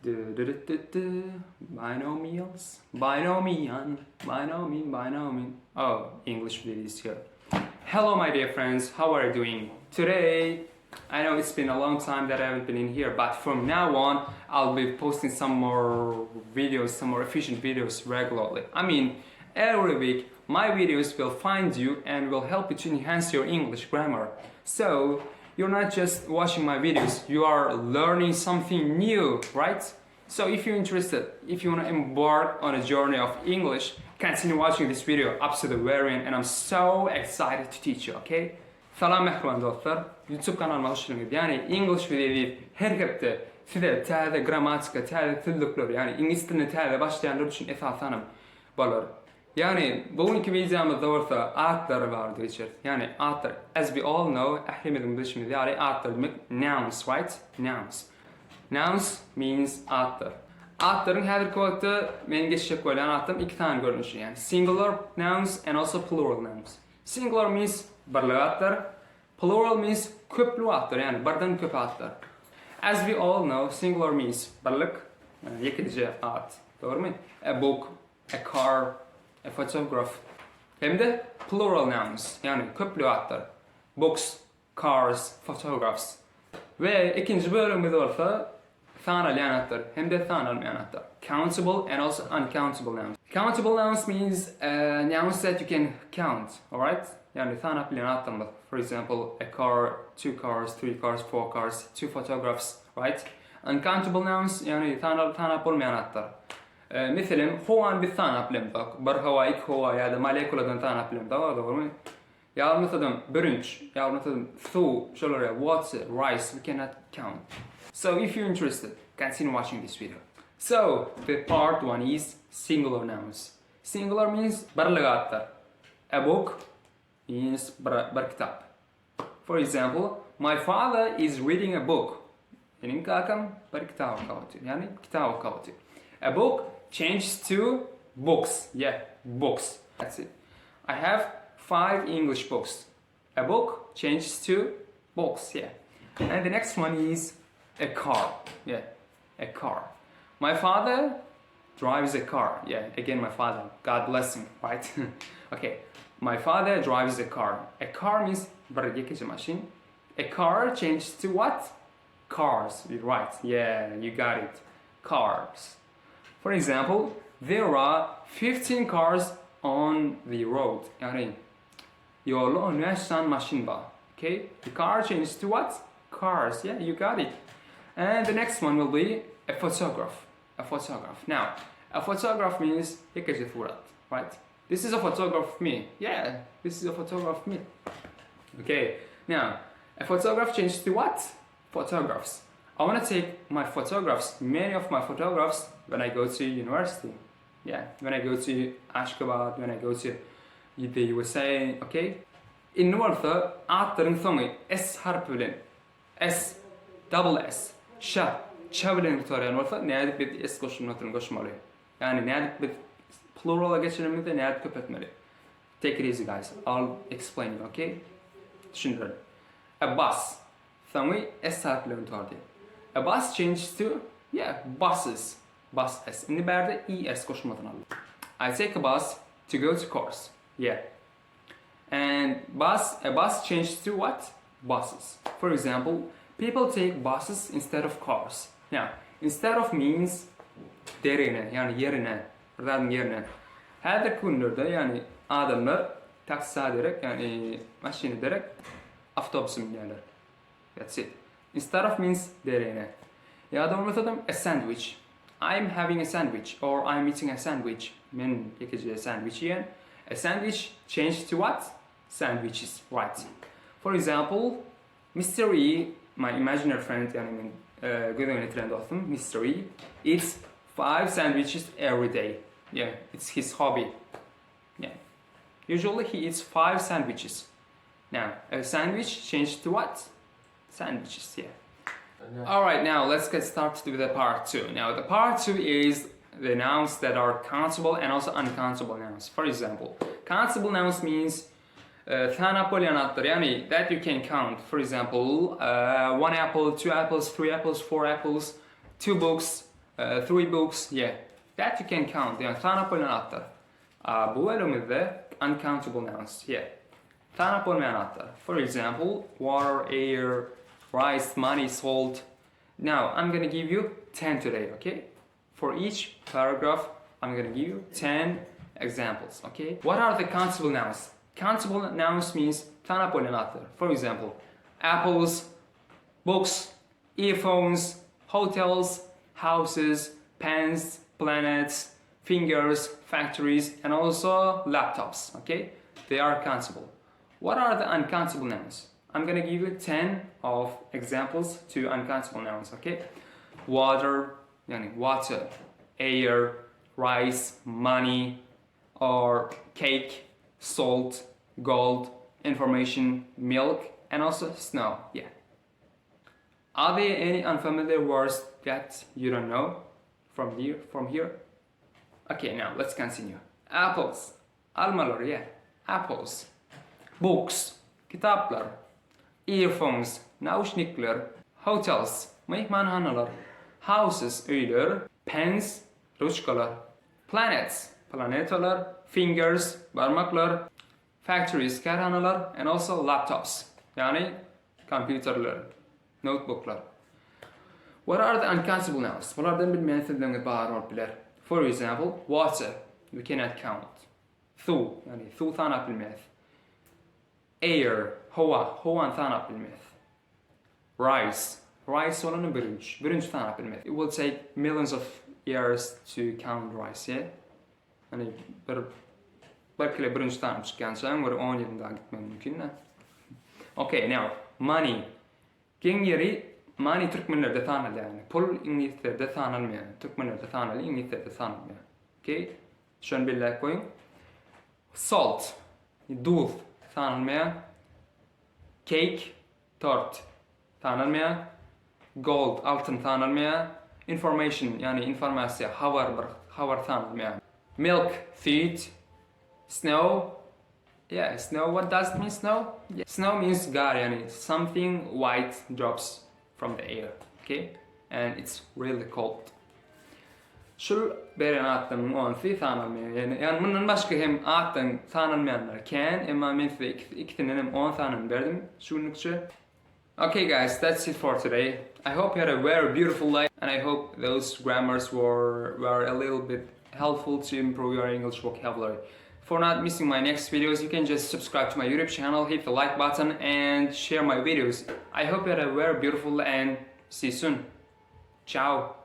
Binomials, binomian, binomin, binomin. Oh, English video is here. Hello, my dear friends. How are you doing today? I know it's been a long time that I haven't been in here, but from now on, I'll be posting some more videos, some more efficient videos regularly. I mean, every week, my videos will find you and will help you to enhance your English grammar. So, you're not just watching my videos, you are learning something new, right? So if you're interested, if you want to embark on a journey of English, continue watching this video up to the very end and I'm so excited to teach you, okay? Salam mähriban dostlar, YouTube kanalyma hoş geldiňiz. Ýagny English with Eziz her hepde size täze grammatika, täze sözlükler, ýagny iňlis diline täze başlaýanlar üçin esasanam bolar. Ýagny bu günki wideomyzda bolsa atlar barada geçeris. Ýagny atlar, as we all know, ählimiziň bilşimiz ýaly atlar diýmek nouns, right? Nouns. Nouns means atlar. Atlaryň häzirki wagtda men geçjek bolýan atlaryň iki sany görnüşi, ýagny singular nouns and also plural nouns. Singular means birlik atlar, plural means köplük atlar, ýagny birden köp atlar. As we all know, singular means birlik, ýagny ýekeje at, dogrymy? A book, a car, a photograph. Hem-de plural nouns, ýagny köplük atlar, books, cars, photographs. We ikinji bölegimiz bolsa sanalýan atlar hem-de sanalmaýan atlar. Countable and also uncountable nouns. Countable nouns means uh, nouns that you can count, alright? Ýagny sanap bilýän atlarymyz. For example, a car, two cars, three cars, four cars, two photographs, right? Uncountable nouns, ýagny sanal sanap bolmaýan atlar. Meselem, howany biz sanap bilemzok. Bir howa, iki howa ýa-da molekuladan sanap bilemzok, dogrymy? Ýa bolmasadam bürünç, ýa bolmasadam suw, şolar ýaly water, rice, we cannot count. So if you're interested, continue watching this video. So, the part one is singular nouns. Singular means birlik atlar. A book means bir, bir kitap. For example, my father is reading a book. Meniň kakam bir kitap okap otyr. Ýagny kitap okap otyr. A book changes to books. Yeah, books. That's it. I have five English books. A book changes to books, yeah. And the next one is a car. Yeah, a car. My father drives a car. Yeah, again, my father. God bless him, right? okay. My father drives a car. A car means bir ýekeje maşyn. A car changes to what? Cars. Right. Yeah, you got it. Cars. For example, there are 15 cars on the road. Ýagny ýolda 15 sany maşyn bar. Okay? The car changes to what? Cars. Yeah, you got it. And the next one will be a photograph. A photograph. Now, a photograph means ýekeje surat, right? This is a photograph of me. Yeah, this is a photograph of me. Okay, now, a photograph changes to what? Photographs. I want to take my photographs, many of my photographs, when I go to university. Yeah, when I go to Ashgabat, when I go to the USA, okay? Indi bolsa atlaryň soňy S harpy bilen S, double S, Ş, Ç bilen gutarýan bolsa, nädip biz S goşulmasyny goşmaly? Ýagny nädip biz plurala geçirenimizde nädip köpeltmeli? Take it easy guys. I'll explain you, okay? Düşündirerin. A bus. Soňy S harpy bilen gutardy. A bus changes to yeah, buses. Bus S. Indi bärde ES goşulmasyny aldy. I take a bus to go to course. Yeah. And bus, a bus changes to what? Buses. For example, people take buses instead of cars. Now, instead of means deregine, ýagny ýerine, bir zadyň ýerine. Häzirki günlerde, ýagny adamlar taksä derek, ýagny maşyna derek awtobusa münýärler. That's it. Instead of means deregine. Ýa-da bolmasa a sandwich. I'm having a sandwich or I'm eating a sandwich. Men ýekeje sandwich iýen. A sandwich changed to what? Sandwiches, right. For example, Mr. E, my imaginary friend, ýagny men göz öňüne getiren dostum, Mr. E, eats five sandwiches every day. Yeah, it's his hobby. Yeah. Usually he eats five sandwiches. Now, a sandwich changed to what? Sandwiches, yeah. All right, now let's get started with the part two. Now, the part two is the nouns that are countable and also uncountable nouns. For example, countable nouns means sanap bolýan atlar, ýagny that you can count. For example, one apple, two apples, three apples, four apples, two books, Three books, yeah. That you can count, ýagny sanap bolýan atlar. A bu bölümimizde uncountable nouns, yeah. Sanap bolmaýan atlar. For example, water, air, rice, money, salt. Now, I'm gonna give you 10 today, okay? For each paragraph, I'm gonna give you 10 examples, okay? What are the countable nouns? Countable nouns means sanap bolýan atlar. For example, apples, books, earphones, hotels, houses, pens, planets, fingers, factories, and also laptops, okay? They are countable. What are the uncountable nouns? I'm gonna give you 10 of examples to uncountable nouns, okay? Water, ýagny water, air, rice, money, or cake, salt, gold, information, milk, and also snow, yeah. Are there any unfamiliar words that you don't know from here? From here? Okay, now let's continue. Apples, almalar, yeah, apples. Books, kitaplar. Earphones, nauşnikler. Hotels, myhmanhanalar. Houses, öýler. Pens, ruçkalar. Planets, planetalar. Fingers, barmaklar. Factories, kärhanalar. And also laptops, ýagny kompýuterler, noutbuklar. What are the uncountable nouns? Bulardan bilmeýän sözleriňiz bar bolup biler. For example, water, we cannot count. Suw, ýagny suw sanap bilmeris. Air, howa, howany sanap bilmeris. Rice, rice bolany bürünç, bürünç sanap bilmeris. It will take millions of years to count rice, yeah? Ýagny bir bir kilo bürünç sanap çykýançaň bir 10 ýylyň daha gitmegi mümkin-dä. Okay, now, money. Geň ýeri money türkmenlerde sanalýar. Ýagny pul iňlislerde sanalmaýar. Türkmenlerde sanalýar, iňlislerde sanalmaýar. Okay? Şony belläp goýuň. Salt, duz sanalmaýar. Cake, tort sanalmaýar. Gold, altyn sanalmaýar. Information, ýagny informasiýa, habar bir habar sanalmaýar. Milk, süýt. Snow, yeah, snow, what does it mean snow? Yeah. Snow means gar, ýagny something white drops from the air, okay? And it's really cold. Şul beren atlaryň onsy sanalmaýar. Ýagny, ýagny mundan başga hem atlaryň sanalmaýanlary kän, emma men size ikisinden hem 10 sanyny berdim şu günlükçe. Okay guys, that's it for today. I hope you had a very beautiful day and I hope those grammars were a little bit helpful to improve your English vocabulary. For not missing my next videos, you can just subscribe to my YouTube channel, hit the like button and share my videos. I hope you had a very beautiful and see you soon. Ciao.